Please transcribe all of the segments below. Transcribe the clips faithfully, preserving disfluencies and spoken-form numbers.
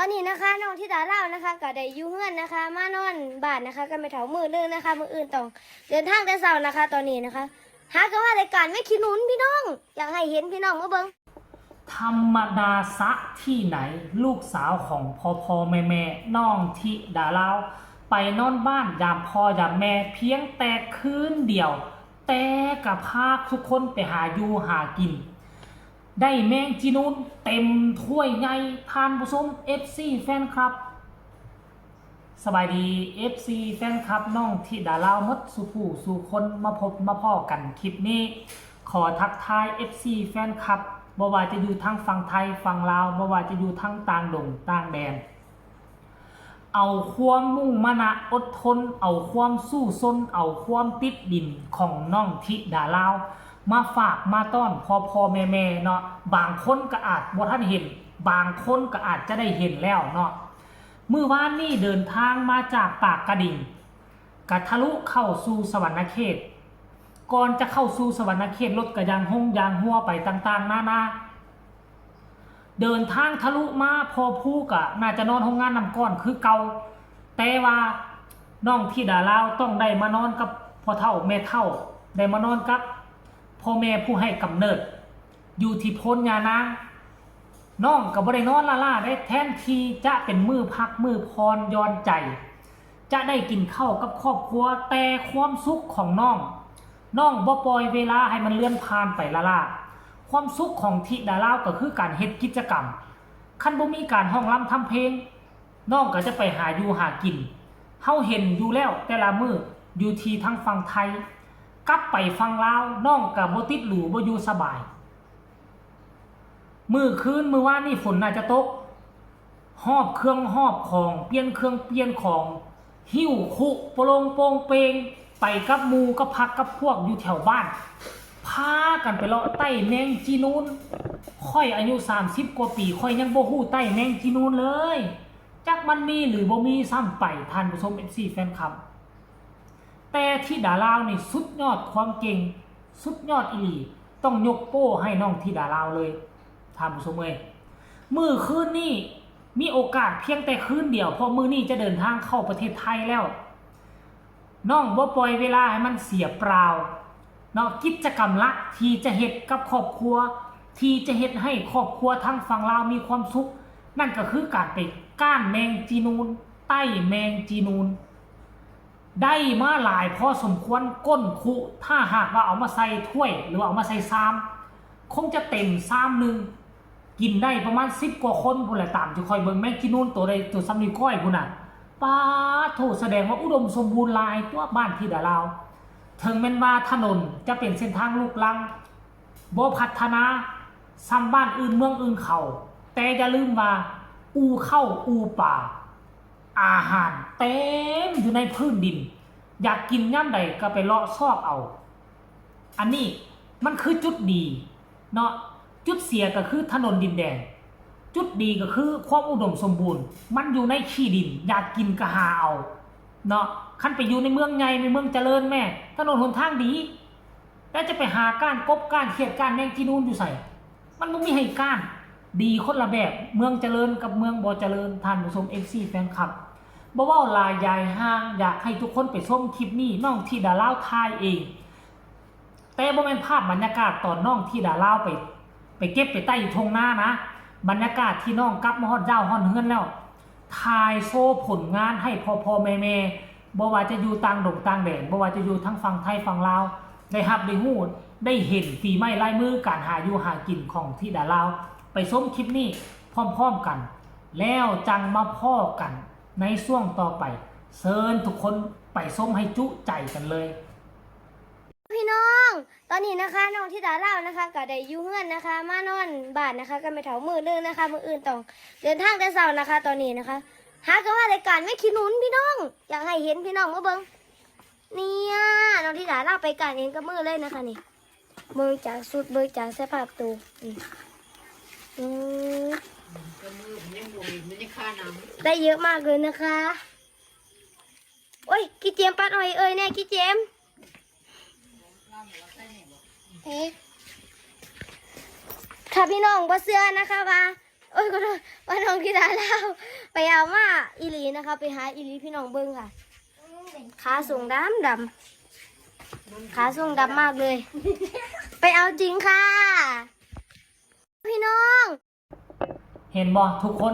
ตอนนี้นะคะ น้องธิดาลาวนะคะ ก็ได้อยู่เฮือนนะคะ มานอนบ้านนะคะ กับแม่เฒ่ามื้อนึงนะคะ มื้ออื่นต้องเดินทางแต่เช้านะคะ ตอนนี้นะคะ หาก็ว่ารายการแม่ขี้หนุนพี่น้อง อยากให้เห็นพี่น้องมาเบิ่ง ธรรมดาซะที่ไหน ลูกสาวของพ่อพ่อแม่แม่น้องธิดาลาว ไปนอนบ้านยามพ่อยามแม่เพียงแต่คืนเดียว แต่ก็พาทุกคนไปหาอยู่หากิน ได้แมงจีนูนเต็มถ้วยใหญ่ ท่านผู้ชม เอฟซี แฟนคลับ สบายดี เอฟซี แฟนคลับน้องธิดาลาวหมดสู่ผู้สู่คนมาพบมาพ้อกันคลิปนี้ ขอทักทาย เอฟซี แฟนคลับ บ่ว่าจะอยู่ทางฝั่งไทยฝั่งลาว บ่ว่าจะอยู่ทางต่างดงต่างแดน เอาความมุ่งมานะอดทน เอาความสู้ซน เอาความติดดินของน้องธิดาลาว มาฝากมาต้อนพ่อพ่อแม่แม่เนาะ บางคนก็อาจบ่ทันเห็น บางคนก็อาจจะได้เห็นแล้วเนาะ มื้อวานนี้เดินทางมาจากปากกระดิ่ง กะทะลุเข้าสู่สวรรณเขต ก่อนจะเข้าสู่สวรรณเขตรถกะยางฮงยางฮัวไปต่างๆนานา เดินทางทะลุมาพ่อผู้กะน่าจะนอนโรงงานน้ำก้อนคือเก่า แต่ว่าน้องธิดาลาวต้องได้มานอนกับพ่อเฒ่าแม่เฒ่า ได้มานอนกับพ่อแม่ผู้ให้กำเนิด อยู่ที่โพนยานาง น้องก็บ่ได้นอนล้าๆได้ แทนที่จะเป็นมื้อพักมื้อผ่อนหย่อนใจ จะได้กินข้าวกับครอบครัว แต่ความสุขของน้อง น้องบ่ปล่อยเวลาให้มันเลื่อนผ่านไปล้าๆ ความสุขของธิดาลาวก็คือการเฮ็ดกิจกรรม คันบ่มีการฮ้องรำทำเพลง น้องก็จะไปหาอยู่หากิน เฮาเห็นอยู่แล้วแต่ละมื้ออยู่ที่ทางฝั่งไทย กลับไปฝั่งลาว น้องก็บ่ติดหรูบ่อยู่สบาย มื้อคืนมื้อวานนี่ฝนน่าจะตก หอบเครื่องหอบของ เปลี่ยนเครื่องเปลี่ยนของ หิ้วคุโปรงโปงเปง ไปกับหมู่กับพรรคกับพวกอยู่แถวบ้าน พากันไปเลาะไต่แมงจีนูน ข้อยอายุสามสิบกว่าปี ข้อยยังบ่ฮู้ไต่แมงจีนูนเลย จักมันมีหรือบ่มีซ้ำไป ท่านผู้ชม เอฟซี แฟนคลับ แต่ธิดาลาวนี่สุดยอดความเก่ง สุดยอดอีหลี ต้องยกโป้ให้น้องธิดาลาวเลย ท่านผู้ชมเอ้ย มื้อคืนนี้มีโอกาสเพียงแต่คืนเดียว เพราะมื้อนี้จะเดินทางเข้าประเทศไทยแล้ว น้องบ่ปล่อยเวลาให้มันเสียเปล่าเนาะ กิจกรรมหลักที่จะเฮ็ดกับครอบครัว ที่จะเฮ็ดให้ครอบครัวทางฝั่งลาวมีความสุข นั่นก็คือการไปก้านแมงจีนูน ไต่แมงจีนูน ได้มาหลายพอสมควร ก้นคุ ถ้าหากว่าเอามาใส่ถ้วย หรือว่าเอามาใส่ชาม คงจะเต็มชามหนึ่ง กินได้ประมาณสิบกว่าคนพู้นแหละ ตามที่ข้อยเบิ่ง แมงจีนูนตัวใดตัวส่ำนิ้วก้อยพู้นน่ะ ป๊าดโธ่ แสดงว่าอุดมสมบูรณ์หลายตั๊วบ้านธิดาลาว ถึงแม้นว่าถนนจะเป็นเส้นทางลูกรัง บ่พัฒนาส่ำบ้านอื่นเมืองอื่นเขา แต่อย่าลืมว่า อู่ข้าวอู่ปลา อาหารเต็มอยู่ในพื้นดิน อยากกินยามใดก็ไปเลาะซอกเอา อันนี้มันคือจุดดีเนาะ จุดเสียก็คือถนนดินแดง จุดดีก็คือความอุดมสมบูรณ์ มันอยู่ในขี้ดิน อยากกินก็หาเอาเนาะ คันไปอยู่ในเมืองใหญ่ในเมืองเจริญแม่ ถนนหนทางดี แล้วจะไปหาก้านกบก้านเขียดก้านแมงจีนูนอยู่ไส มันบ่มีให้ก้าน ดีคนละแบบ เมืองเจริญกับเมืองบ่เจริญ ท่านผู้ชม เอฟซี แฟนคลับ บ่เว้าหลายยายห่าง อยากให้ทุกคนไปชมคลิปนี้ น้องธิดาลาวถ่ายเอง แต่บ่แม่นภาพบรรยากาศตอนน้องธิดาลาวไป ไปเก็บไปไต่อยู่ท่งนานะ บรรยากาศที่น้องกลับมาฮอดย้าวฮอดเฮือนแล้ว ถ่ายโชว์ผลงานให้พ่อพ่อแม่แม่ บ่ว่าจะอยู่ต่างดงต่างแดน บ่ว่าจะอยู่ทางฝั่งไทยฝั่งลาว ได้รับได้ฮู้ ได้เห็นฝีไม้ลายมือการหาอยู่หากินของธิดาลาว ไปชมคลิปนี้พร้อมๆกัน แล้วจั่งมาพ้อกันในช่วงต่อไป เชิญทุกคนไปชมให้จุใจกันเลย พี่น้อง ตอนนี้นะคะ น้องธิดาลาวนะคะ ก็ได้อยู่เฮือนนะคะ มานอนบ้านนะคะ กับแม่เฒ่ามื้อนึงนะคะ มื้ออื่นต้องเดินทางแต่เช้านะคะ ตอนนี้นะคะ หาก็ว่ารายการแม่ขี้หนุนพี่น้อง อยากให้เห็นพี่น้องมาเบิ่ง เนี่ย น้องธิดาลาวไปก้านเองกับมือเลยนะคะนี่ เบิ่งจากชุด เบิ่งจากสภาพตัว อืม อืม ก็มือมันยังบวมอยู่ มันยังคาหนัง ได้เยอะมากเลยนะคะ โอ้ย ขี้เจมปัดอ้อยเอ้ยแน่ ขี้เจม เอ๊ะ ถ้าพี่น้องบ่เชื่อนะคะว่า โอ้ย ขอโทษ ว่าน้องธิดาลาวไปเอามาอีหลีนะคะ ไปหาอีหลีพี่น้องเบิ่งค่ะ ขาส่งดำดำ ขาส่งดำมากเลย ไปเอาจริงค่ะ พี่น้อง เห็นบ่ทุกคน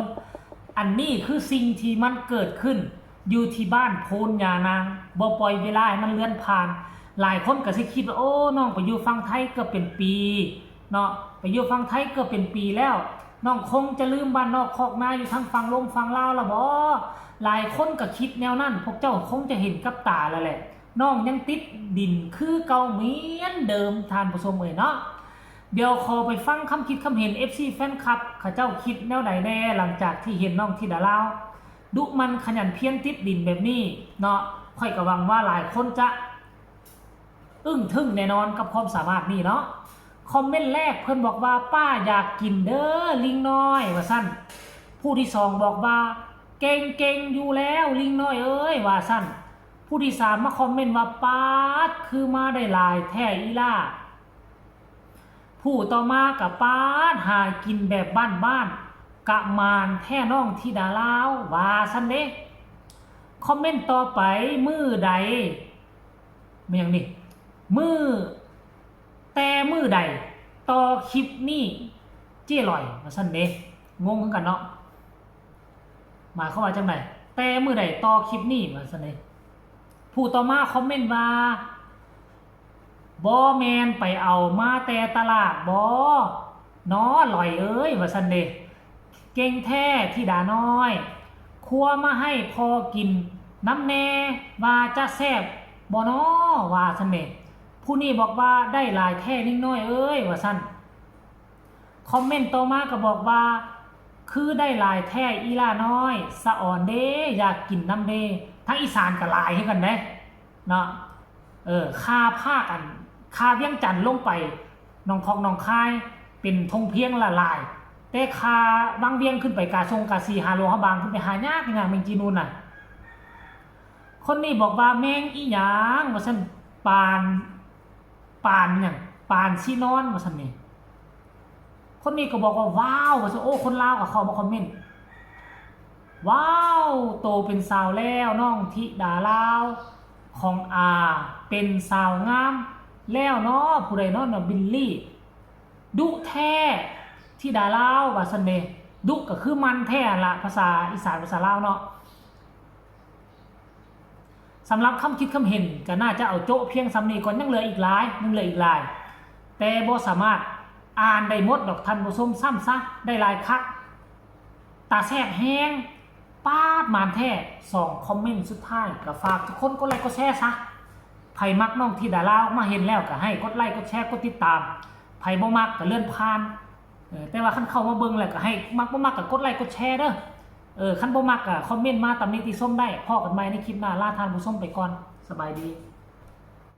อันนี้คือสิ่งที่มันเกิดขึ้นอยู่ที่บ้านโพนยานาง บ่ปล่อยเวลาให้มันเลื่อนผ่าน หลายคนก็สิคิดว่า โอ้ น้องไปอยู่ฝั่งไทยเกือบเป็นปีเนาะ ไปอยู่ฝั่งไทยเกือบเป็นปีแล้ว น้องคงจะลืมบ้านนอกคอกนาอยู่ทางฝั่งลงฝั่งลาวแล้วบ่ หลายคนก็คิดแนวนั้น พวกเจ้าคงจะเห็นกับตาแล้วแหละ น้องยังติดดินคือเก่าเหมือนเดิม ท่านผู้ชมเอ่ยเนาะ เดี๋ยวขอไปฟังคำคิดคำเห็น เอฟซี แฟนคลับ เขาเจ้าคิดแนวใดแน่ หลังจากที่เห็นน้องธิดาลาว ดุหมั่นขยันเพียรติดดินแบบนี้เนาะ ข้อยก็หวังว่าหลายคนจะอึ้งทึ่งแน่นอนกับความสามารถนี่เนาะ คอมเมนต์แรกเพิ่นบอกว่า ป้าอยากกินเด้อลิงน้อย ว่าซั่น ผู้ที่สองบอกว่า เก่งๆ อยู่แล้วลิงน้อยเอ้ย ว่าซั่น ผู้ที่สามมาคอมเมนต์ว่า ป๊าด คือมาได้หลายแท้อีหล่า ผู้ต่อมาก็ ป๊าด หากินแบบบ้านๆ กะหมานแท้น้องธิดาลาว ว่าซั่นเด้ คอมเมนต์ต่อไป มื้อใด แม่นหยังนี่ มื้อ แต่มื้อใด ต่อคลิปนี้ เจ้ลอย ว่าซั่นเด้ งงคือกันเนาะ หมายความว่าจั่งใด แต่มื้อใด ต่อคลิปนี้ ว่าซั่นเด้ ผู้ต่อมาคอมเมนต์ว่า บ่แม่นไปเอามาแต่ตลาดบ่น้อลอยเอ้ย ว่าซั่นเด้ เก่งแท้ธิดาน้อย ครัวมาให้พ่อกินนำแน่ ว่าจะแซ่บบ่น้อ ว่าซั่นเด้ ผู้นี้บอกว่า ได้หลายแท้ลิงน้อยเอ้ย ว่าซั่น คอมเมนต์ต่อมาก็บอกว่า คือได้หลายแท้อีหล่าน้อย สะออนเด้ อยากกินนำเด้ ทางอีสานก็หลายคือกันเด้เนาะ เออ ค่าภาคอัน ค่าเวียงจันทน์ลงไปหนองคอกหนองคาย เป็นทงเพียงละหลาย แต่ค่าวังเวียงขึ้นไปกาซงกาสีหาหลวงพระบาง ขึ้นไปหายากยากแม่งจีนูนน่ะ คนนี้บอกว่า แมงอีหยัง ว่าซั่น ปาน ปานหยัง ปานสินอน ว่าซั่นนี่ คนนี้ก็บอกว่า ว้าว ว่าซั่น โอ้ คนลาวก็เข้ามาคอมเมนต์ ว้าว โตเป็นสาวแล้วน้องธิดาลาว ของอาเป็นสาวงามแล้วเนาะ ผู้ใดเนาะ เนาะ บิลลี่ ดุแท้ธิดาลาว ว่าซั่นเด้ ดุก็คือมันแท้หั่นละ ภาษาอีสาน ภาษาลาวเนาะ สำหรับคำคิดคำเห็นก็น่าจะเอาโจ๊ะเพียงส่ำนี้ก่อน ยังเหลืออีกหลาย ยังเหลืออีกหลาย แต่บ่สามารถอ่านได้หมดดอกท่านผู้ชม ซ้ำซะ ได้หลายคัก ตาแซ่บแฮง ป๊าด หมานแท้ สองคอมเมนต์สุดท้าย ก็ฝากทุกคนกดไลค์กดแชร์ซะ ไผมักน้องธิดาลาว มาเห็นแล้วก็ให้กดไลค์กดแชร์กดติดตาม ไผบ่มักก็เลื่อนผ่าน เออ แต่ว่าคันเข้ามาเบิ่งแล้วก็ให้มักบ่มักก็กดไลค์กดแชร์เด้อ เออ คันบ่มักก็คอมเมนต์มาตำหนิติชมได้ พ้อกันใหม่ในคลิปหน้า ลาท่านผู้ชมไปก่อน สบายดี